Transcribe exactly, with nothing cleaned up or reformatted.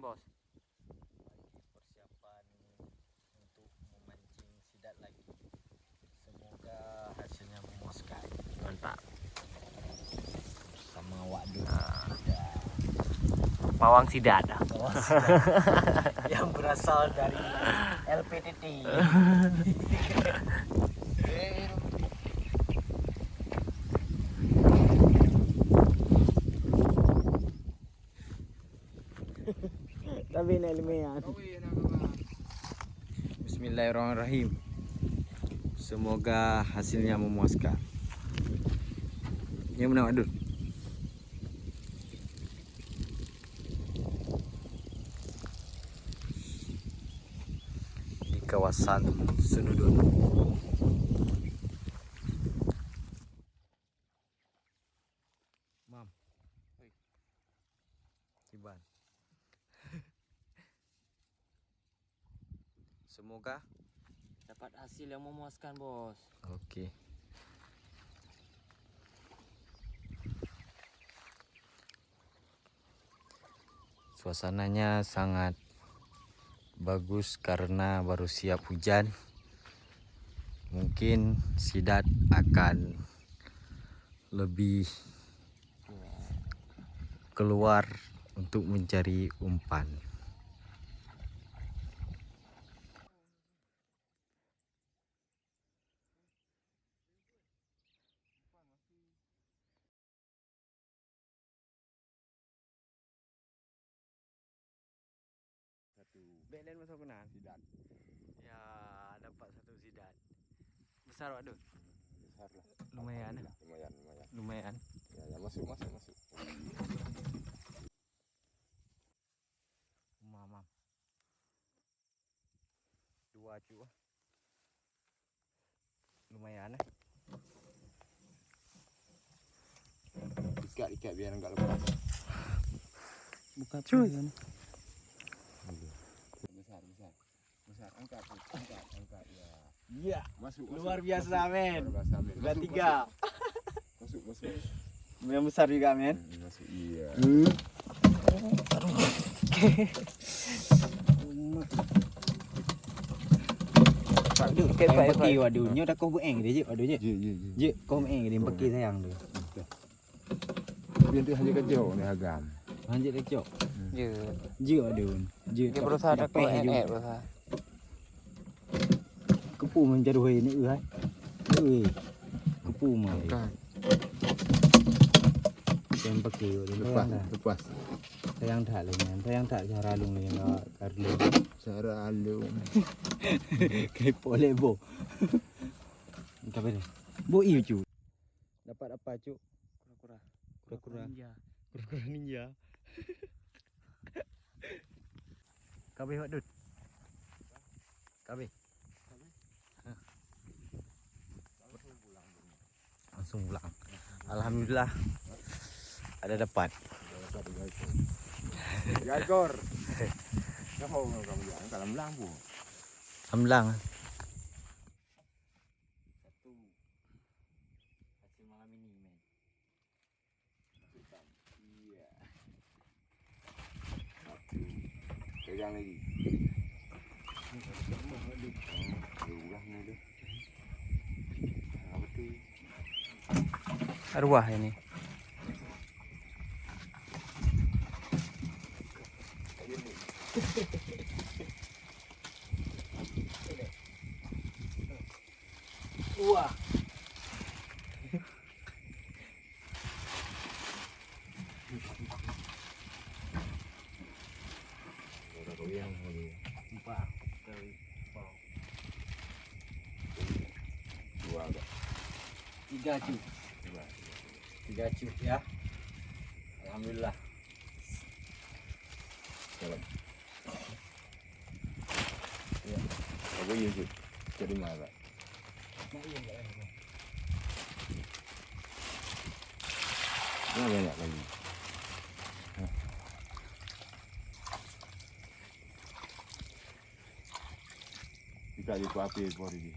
Bos. Lagi persiapan untuk memancing sidat lagi. Semoga hasilnya memuaskan. Mantap. Sama Wak Dut. Nah. Ya. Pawang sidat. Pawang sidat. Yang berasal dari L P T T. Tapi nak lumayan. Bismillahirrahmanirrahim. Semoga hasilnya memuaskan. Ini mana, Wadud? Di kawasan Senudon. Mam. Oi. Kiban. Semoga dapat hasil yang memuaskan, Bos. Oke. Suasananya sangat bagus karena baru siap hujan. Mungkin sidat akan lebih keluar untuk mencari umpan. Satu. Bek lain masuk kena. Sidat. Ya, dapat satu sidat. Besar, Wak Dut? Besar lah. Lumayan, eh? Alhamdulillah, lumayan, lumayan. Lumayan. Ya, ya, masuk, masuk, masuk. Mamam. Dua cut, ah. Lumayan, eh. Ikat, ikat biar enggak lepas. Buka. Cuy. Besar, besar. Besar, angkat, angkat, angkat, ya. Iya. Masuk, masuk, luar biasa, masuk, men. Luar biasa, men. Udah masuk, tiga. Masuk. Masuk, masuk. Yang besar juga, men. Hmm, masuk, iya. Hmm. Aduh. Pak Dut, pakai, pakai, pakai. Waduh, nyoe dah kau bueng dia, Jek, waduh, Jek. Jek, jek, jek. Jek, kau bueng dia, pakai sayang dia. Biar dia hanya kacau ni agam. Hanya kacau. Hmm. Ya. Jek, waduh. Jek, dia berusaha tak, tak takut, eh, eh, berusaha. Keupeu meujaroe ni, hai. Ui. Keupeu mah. Bukan. Yang pakai, lepas, lepas. Sayang that lagi, sayang that cara alung ni, Kak Karlo. Cara alung. Kepo lebo. Tapi ni. Bo i, Cuk. Dapat apa, Cuk? Kura-kura. Kura-kura. Kura-kura ninja. Kura-kura ninja. Kabeh, Wak Dut. Kabeh. Langsung pulang. Alhamdulillah. Ada dapat. Tiga ekor. Siapa orang kamu bilang? Dalam belang pun. Dalam belang. Satu. Hasil malam ini, men. Iya. Satu. Pegang lagi. Oh, ada urah ni tu. Apa tu? Arwah ini. Wah. Empat kali. Dua, Kak. Tiga cut. Dua, tiga, tiga. Tiga cut, ya. Alhamdulillah. Salam. Ya. Apa ya, Cik? Cari mana, Kak? Mana banyak lagi? Hah. Kita di kuah api, kuah ini.